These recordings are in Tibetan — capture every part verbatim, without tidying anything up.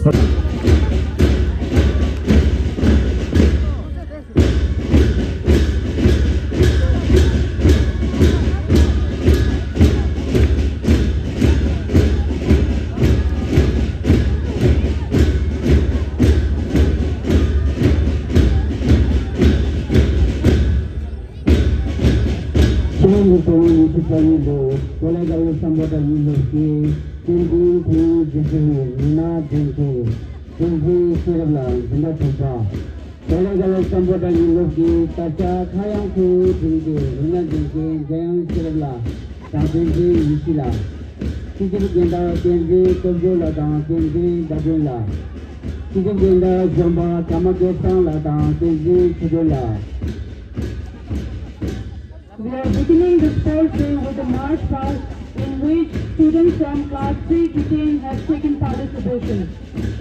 ཕྱི་ལོ་ཉིས་སྟོང་ཉི་ཤུ་རྩ་གཉིས་ལོའི་གོ་ལ་དགའ་བོ་སམ་བྷོ་ཊ་ཡིན་ལུགས་ཀྱི་ཀུན་མཁྱེན་ཁུལ་རྗེ་ཤེས་ནས་མི་སྣ་འདྲེན་མཁན་བསྟན་འཛིན་ཤེས་རབ་ལགས་འཛིན་གྲྭ་དྲུག་པ། གོ་ལ་དགའ་བོ་སམ་བྷོ་ཊ་ཡིན་ལུགས་ཀྱི་དར་ཆ་ཁ་གཡང་ཁུལ་འཛིན་གྱི་མི་སྣ་འདྲེན་མཁན་འཇམ་དབྱངས་ཤེས་རབ་ལགས་དང་བསྟན་འཛིན་ཡེ་ཤེས་ལགས། སྤྱི་ཁྱབ་འགན་བདག་བསྟན་འཛིན་སྟོབས་འབྱོར་ལགས་དང་བསྟན་འཛིན་ཟླ་སྒྲོན་ལགས། སྤྱི་ཁྱབ་འགན་བདག་གཞོན་པ་ཀརྨ་སྐལ་བཟང་ལགས་དང་བསྟན་འཛིན་ཆོས་སྒྲོན་ལགས། We are beginning the sports day with a march past in which students from class three to ten have taken participation.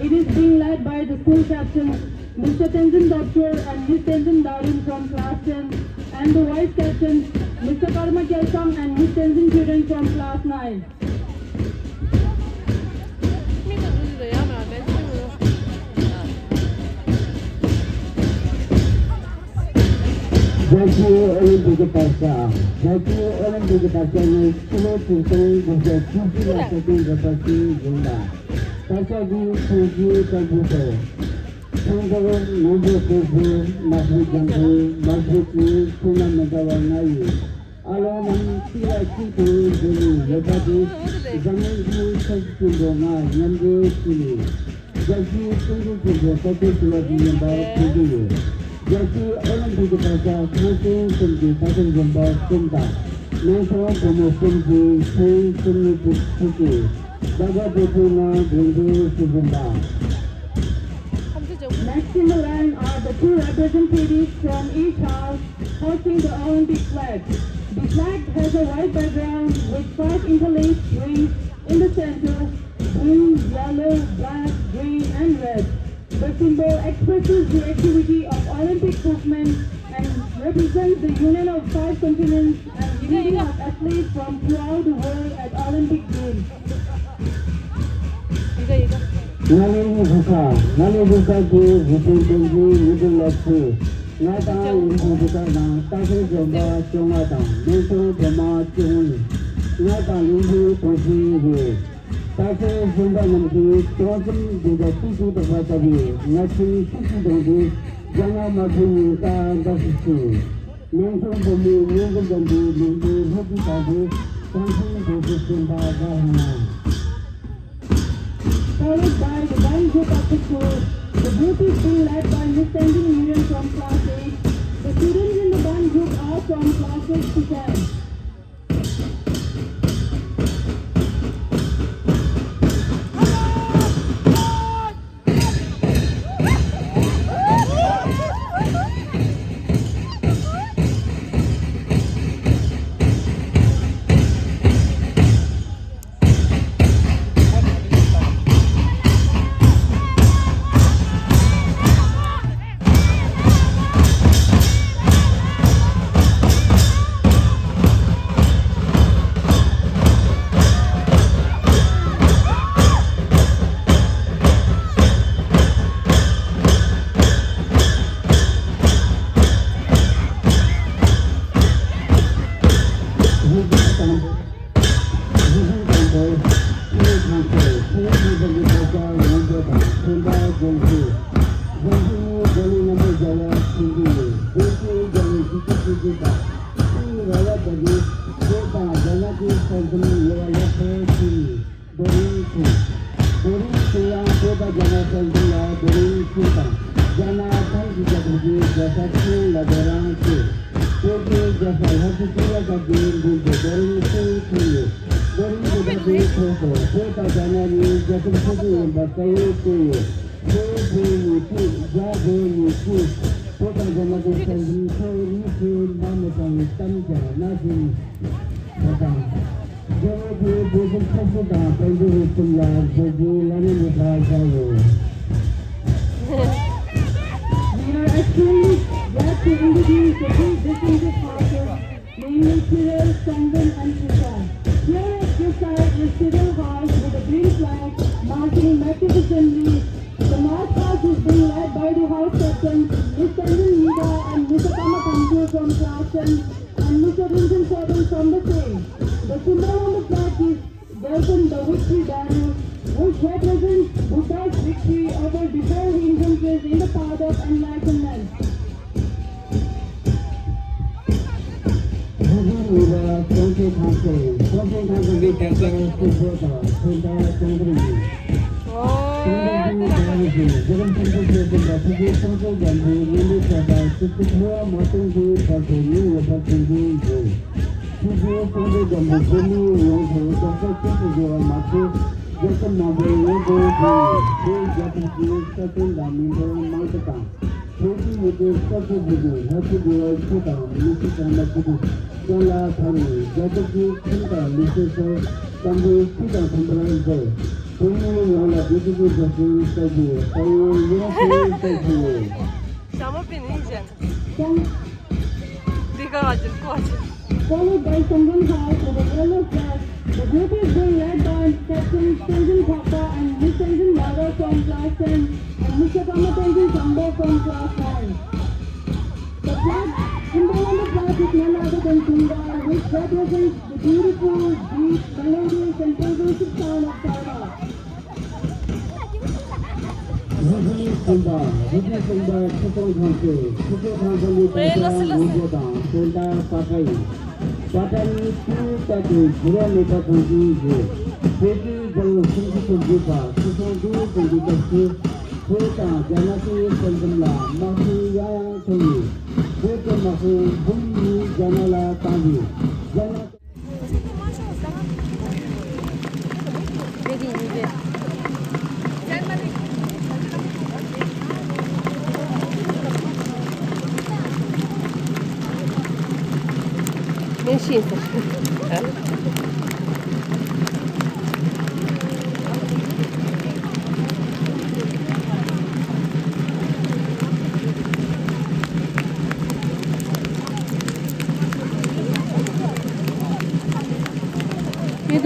It is being led by the school captains, Mister Tenzin Dopchor and Miss Tenzin Darun from class ten, and the vice captains, Mister Karma Gyalsang and Miss Tenzin Children from class nine. རྒྱལ་སྤྱིའི་ཨོ་ལིམ་པིག་གི་དར་ཆ། རྒྱལ་སྤྱིའི་ཨོ་ལིམ་པིག་གི་དར་ཆ་ནི་ཕྱི་ལོ་ཆིག་སྟོང་དགུ་བརྒྱ་བཅུ་བཞི་ལ་སྲ་བརྟན་བཟོས་པ་ཞིག་ཡིན་ལ། དར་ཆ་འདིའི་ཁོངས་ཀྱི་ཀ་སྦུག་ཏུ། ཁྲོམ་སྐོར་ནོར་བུ་རྩེ་ཟུར་ནག་ཆུ་རྒྱང་ཁུལ་མ་ཆུ་གྱི་ཁྱོན་ན་མི་འདྲ་བ་ལྔ་ཡོད། ཨ་ལོ་རྣམས་གཅིག་ལ་གཅིག་དང་འབྲེལ་ནས་ཡོད་པ་དེ་འཛམ་གླིང་གི་ས་གཞི་ཆེན་པོ་ལྔ་མཉམ་འབྲེལ་བྱས་ནས་རྒྱལ་སྤྱིའི་ཀྲུང་གོའི་ཆེན་པོ་ས་ཆ་ཞེས་པ་ཞིག་ཡིན་པ་མཚོན་གྱི་ཡོད། རྒྱལ་སྤྱིའི་ཨོ་ལིམ་པིག་གི་དར་ཆ་ཁང་ཚན་གསུམ་གྱི་ད་ཐེངས་འཛོམས་པ་གསུམ་དང་སྨན་ཚོང་བུ་མོ་གསུམ་གྱི་ཁྱོན་སུམ་གཉིས་ཀྱི་ཚུལ་གྱིས་རྒྱ་གར་སྡེ་ཚན་ནང་གདན་འདྲེན་ཞུ་བཞིན་པ། Next in the line are the two representatives from each house hoisting the Olympic flag. The flag has a white background with five interlaced rings in the center, blue, yellow, black, green, and red. The symbol expresses the activity of Olympic movement and represents the union of five continents and unity of athletes from throughout the world at Olympic Games. ང་ལས་རུ་ཁག་ང་ལས་རུ་ཁག་གི་རུ་དཔོན་དོན་གྱི་ཡུལ་དུ་ལོག་ཚེ། ང་དང་ཡུལ་དུ་རུ་ཁག་དང་རྟ་ཕོ་འཛོམས་པ་བཅོ་ལྔ་དང་སྨན་ཚོང་སྒྲོལ་མ་བཅུ་དགུ་ནི། ང་དང་ཡུལ་དུ་དོན་གྱི་རེད། ད་ཆ་གཞོན་པ་རྣམས་ཀྱིས་སྟོང་གསུམ་འདི་འདྲ་ཏིག་ཏིག་དོགས་པ་ལྟ་བུའི་ང་ཚོའི་ཤུགས་ཀྱི་གདོང་དེ་རྒྱ་ནག་དམར་པོའི་ཉེན་ཁ་འགའ་ཞིག་ཆེ། སྨན་ཁང་བུ་མོའི་སྙན་གྲགས་ལྡན་པའི་ལུང་པའི་ལྷ་རྫི་དག་གིས་ཀྲང་ཧྥུང་གྲོང་ཚོ་སེམས་པ་དགའ་ཧང་ཧང་། Followed by the band group of the school, the group is being led by Miss Tenzin Nguyen from class eight. The students in the band group are from classes to ten. གཞི་རིམ་དང་པོ། སྤྱི་ཁྱབ་ཁང་ཚན་ཁྲིམས་ཁང་ཚན་གྱི་བཀའ་ཤག་ཡོངས་བསྡུ་དང་ཁྲིམས་ལྟར་དགོངས་ཞུ། གཞུང་འཛིན་མི་འགོ་ལས་རྣམ་པ་རྒྱལ་བ་ཆེན་པོ་ཡིས་དགོངས་ཞུ་རྒྱལ་བའི་གཞི་རྩའི་སྲིད་ཇུས་དང་སྤྱིའི་ར་བ་དག་གིས་བོད་དང་རྒྱ་ནག་གི་ས་མཚམས་ཡོད་པ་ལ་ཁས་ལེན་བྱས་ནས། རྡོ་རིང་ཆེ། རྡོ་རིང་ཆེ་ཡང་བོད་དང་རྒྱ་ནག་ས་མཚམས་ལ་རྡོ་རིང་ཆེ་དང་རྒྱ་ནག་ཐང་གི་རྒྱལ་ཁབ་ཀྱི་རྒྱལ་ས་ཆེ་ལ་རྡོ་རིང་ཆེ། བོད་ཀྱི་རྒྱལ་ས་ལྷ་ས་གཙུག་ལག་ཁང་གི་མདུན་དུ་རྡོ་རིང་ཆེ་ཆེ་ཡོད། རྡོ་རིང་ཆེ་ད་དེའི་ཐོག་ཏུ་བོད་དང་རྒྱ་ནག་གཉིས་རྒྱལ་ཁབ་སོ་སོ་ཡིན་པ་གསལ་བོ་བསྟན་ཡོད། ཆེ་བོད་ནི་ཆེ། རྒྱ་བོད་ནི་ཆེ། བོད་དང་རྒྱ་ནག་གི་ས་མཚམས་ཁོ་གཉིས་ཆེ་མ་མི་གཏང་བའི་གཏམ་རྒྱག་ན་ཆེ་ནི་ཆ་དང་། རྒྱལ་བ་དེའི་བོད་ཀྱི་ཆབ་སྲིད་དང་དཔལ་འབྱོར་རིག་གསུམ་ལ་བཟོ་རྒྱུའི་བླ་ན་མེད་པ་བཞག་ཡོད། We are extremely glad to introduce the three distinctive houses, namely Tirel, Sangam and Kisai. Here at Kisai is Tirel House with a green flag marking magnificently Miss Tanzin Nida and Mister Kama Tangkyo from class ten and Mister Rinchen Sodong from the same. The symbol on the flag is Delphin, the victory banner, which represents Buddha's victory over deformed hindrances in the path of enlightenment. ཧུ་ཧུ་ནུས་པ་གཙང་ཆེ་ཐང་ཆེ། གཙང་ཆེ་ཐང་ཆེ་གི་སྐད་ཆ་སྐུ་ཚོགས་དང་ཚོན་མདོག་གཙང་པོ་ཡིན། གཙང་པོ་གི་རྒྱལ་བ་ཞིག་རྒྱལ་བ་ཆེན་པོ་ཆེ་བཞིན་པ་ཕུ་བོའི་གཙང་ཆེ་རྒྱལ་པོའི་མཉམ་དུ་བྱས་པ་ཆུ་ཚོད་ཐོ་བ་མ་གཏོང་གི་བར་དུ་ཉིན་ཡོད་པ་དྲན་གྱི་ཡོད། ཆུ་ཚོད་གཙང་པོ་རྒྱལ་པོ་བོད་མིའི་ཡོངས་སུ་རྡོག་རྩ་གཅིག་ཏུ་བཟོ་བ་མ་ཟད། རྒྱལ་ཁབ་མང་པོའི་ངོ་རྒོལ་བྱས་ནས་བོད་རྒྱལ་ཁབ་ཀྱི་རྩ་དོན་དང་མི་འབོར་མང་ཆེ་དང་། བོད་ཀྱི་ཡུལ་གྲུ་ས་ཁུལ་ཕུད་ཀྱི་ལྷ་སྐུ་འབུལ་བའི་ཆོས་དང་མི་ཚེ་གང་མ་ཆེད་དུ་གཙང་ལ་འཐམས་ནས་རྒྱལ་ཁབ་ཀྱི་ཁྲིམས་དང་ལུགས་སྲོལ་སོགས་བསམ་པའི་ཚུལ་དང་མཐུན་པར་མཛད། བོད་མི་ཡོངས་ལ་བདེ་སྐྱིད་ཀྱི་རྒྱལ་སྲིད་གསལ་རྒྱུའི་དཔལ་ཡོན་ཡོངས་སུ་གསལ་ཐུབ། ཞྭ་མོ་པི་ནི་ཞན། ཀྲང་། འདི་ག་བ་ཅིན་ཀོ་ཅིན། Followed by Sangam Hall with a yellow flag. The group is being led by Captain Tenzin Thakpa and Miss Tenzin Nagar from class ten and Mister Kama Tenzin Sangbo from class nine. The flag, symbol on the flag is none other than Tunga, which represents the beautiful, deep, melodious and pervasive sound of Karma. རུ་སྡེ་གསུམ་པ། རུ་སྡེ་གསུམ་པ་ཆུ་སྲང་ཐང་ཆེ། ཆུ་སྲང་ཐང་ཆེ་གི་སྐད་ཆ་ངོ་རྒོལ་དང་དོན་དག་པ་ཏྲ་ཡིན། པ་ཏྲ་ནི་སྤུས་དག་གི་བསྒྱུར་བ་མེད་པ་གང་ཞིག་ཡིན། བོད་ཀྱི་རྒྱལ་པོ་སུམ་ཅུ་སོ་བརྒྱད་པ་ཆུ་སྲང་དགུ་བྱུང་གི་སྐབས་སུ་བོད་དང་རྒྱ་ནག་གི་དཔལ་འཛོམས་ལ་དམག་དོན་ཡང་ཡང་བྱུང་ཡོད། བོད་ཀྱི་དམག་དཔུང་འབུམ་གཉིས་རྒྱ་ནག་ལ་བཏང་ཡོད། རྒྱ་ནག་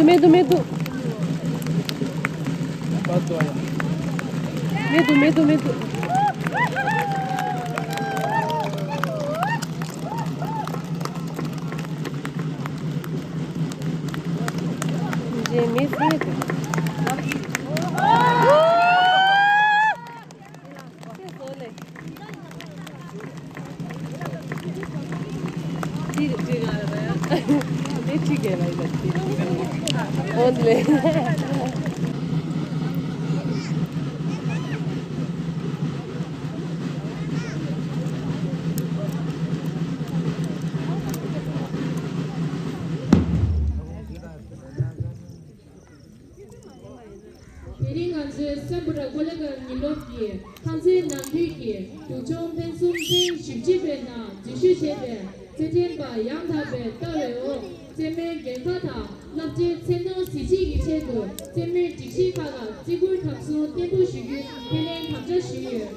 མེད་དུ་མེད་དུ་མེད་དུ། མེད་དུ་མེད་དུ་མེད་དུ། རྗེས་མེད་ཟེར་དུ། དེ་རིང་ང་ཚོའི་སེམས་པོ་ར་ཀོ་ལེ་གར་ཉིན་སློབ་ཀྱི་ཁང་ཚན་ནང་ཁུལ་གྱི་དུག་སྦྱོང་ཐེངས་གསུམ་ཐེངས་བཞི་བཅུ་པའི་ནང་འཛུལ་ཞུགས་བྱས་པའི་རྩེད་འགྲན་པ་ཡང་དག་པའི་ལྟ་བའི་འོག་རྩེད་མོའི་འགན་ཁག་དང་བསླབ་བྱའི་ཚད་མཐོ་གཟི་བརྗིད་ཀྱི་ཆེད་དུ་རྩེད་མོའི་སྒྲིག་གཞི་ཁག་ལ་བརྩི་བཀུར་དམ་སྲུང་བརྟན་པོ་ཞུ་རྒྱུའི་ཁས་ལེན་དམ་བཅའ་ཞུས་ཡོད།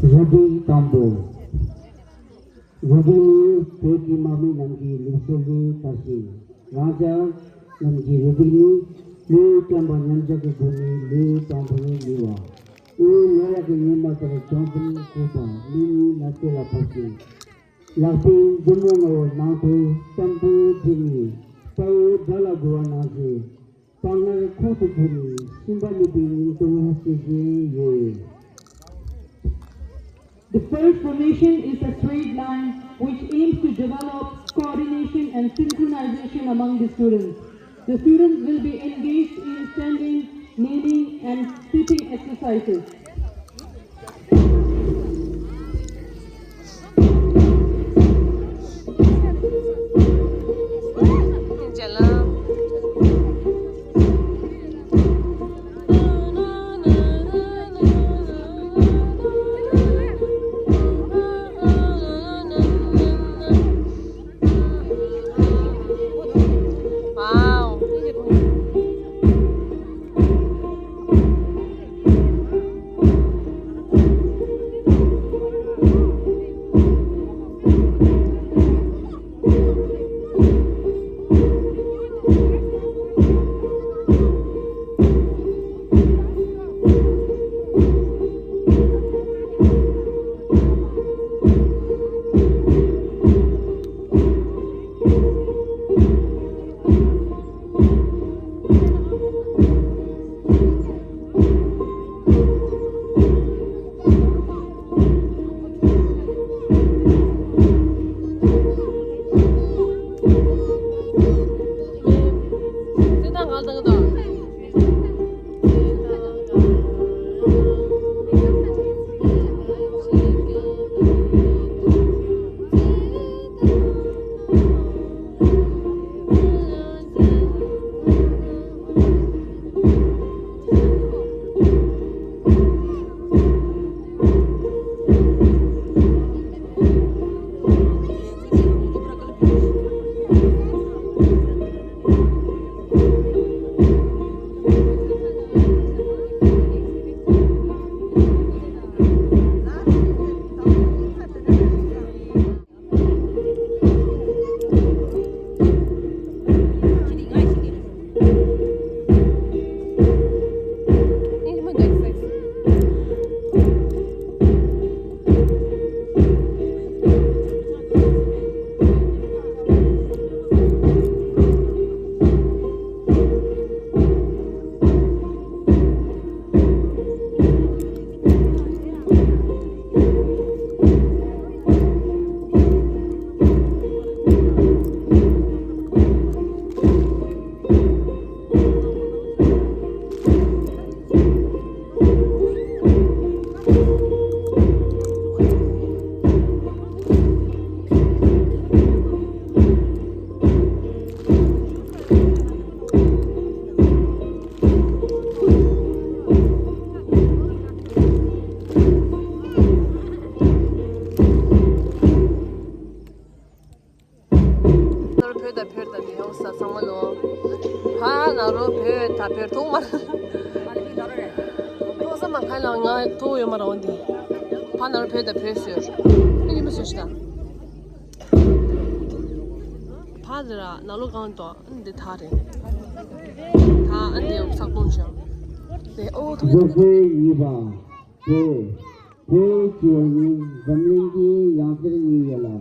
རུ་སྒྲིག་དང་པོ། རུ་སྒྲིག་ནི་བོད་ཀྱི་དམག་མི་རྣམས་ཀྱི་ལུགས་སྲོལ་ལས་དར་ཞིང་། རང་ཅག་རྣམས་ཀྱི་རུ་སྒྲིག་ནི་ལུས་བཀྲམ་པ་མཉམ་བཞག་གི་སྒོ་ནས་ལུས་དང་པོར་ལུས་པ། དབུས་ལོ་ལེགས་ཀྱི་ཉི་མ་ལྟར་བྱང་ཆུབ་བཀོད་པ། མིག་གཉིས་ནགས་ཚལ་ལ་ཕབ་ཅིང་། ལག་པའི་མཛུབ་མོ་ལྔ་བོ་ནང་དུ་བརྟན་པོར་བསྒྲིལ་ནས་དཔའ་བོའི་དགྲ་ལ་རྒོལ་བ་ནང་བཞིན། དཔའ་ངར་ཁོང་དུ་ཆུད་ནས་ཤན་པ་མེད་པའི་སྙིང་སྟོབས་སྐྱེ་བཞིན་ཡོད། The first formation is a straight line which aims to develop coordination and synchronization among the students. The students will be engaged in standing, kneeling, and sitting exercises. Wow. ཐོག་ས་མ་ཁ་ལ་ང་ཐོག་ཡོད་མ་རང་འདི། ཕ་ནར་བོད་ད་བོད་ཟེར། ཨ་ནི་མ་ཟེར་ཤི་ད། ཕ་དེ་ར་ན་ལོ་གང་དོ་ཨ་ནི་འདི་ཐ་རེད། ཐ་ཨ་ནི་འདི་ཡོད་ས་ཀོང་ཞང་། དེ་ཨོ་ཐོག་ཡོད་ཐོག་ཡོད། བཟོ་བཀོད་གཉིས་པ། བོད། བོད་ཀྱི་ནི་འཛམ་གླིང་གི་ཡང་རྩེར་གཉིས་ཡོད་ལ།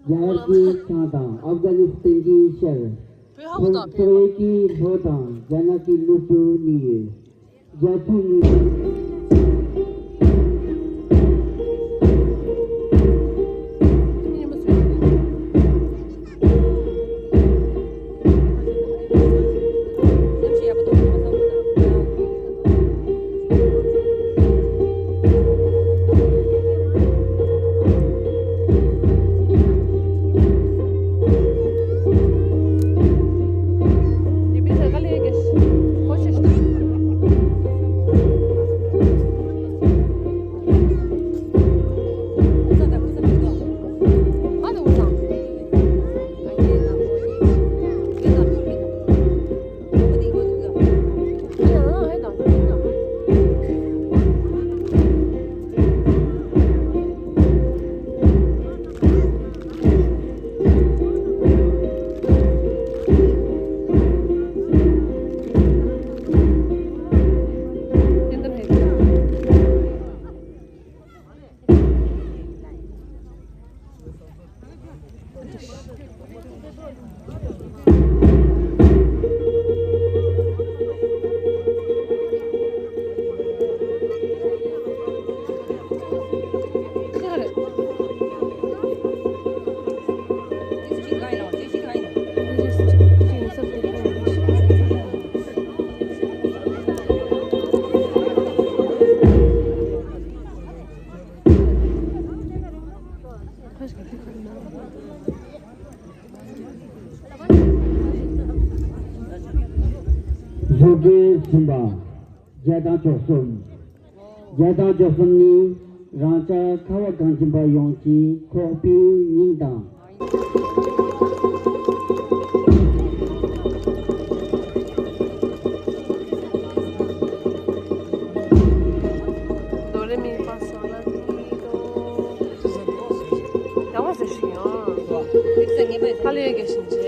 རྒྱ་གར་གྱི་བྱང་དང་ཨབ་གྷ་ནི་སི་ཐན་གྱི་ཤར། བོད་ཧ་གོ་ད་སོ་བོད་ཡོད་ཀྱི་ལྷོ་དང་རྒྱ་ནག་གི་ནུབ་ཏུ་གཉིས་ཡོད། རྒྱ་ཆུ་གཉིས། བཟོ་དགོས་ཟིན་པ། བརྒྱ་དང་བཅུ་གསུམ། བརྒྱ་དང་བཅུ་གསུམ་ནི་རང་ཅག་ཁ་བ་གངས་ཅན་པ་ཡོངས་ཀྱི་ཁོག་པའི་སྙིང་དང་། དོ་རེ་མི་ཕ་སོ་ལ་ཏི་དོ། ཡང་བ་ཟེར་ཞིག་ཡང་། ཁ་ལས་རྒྱ་ཞིང་ཆེ།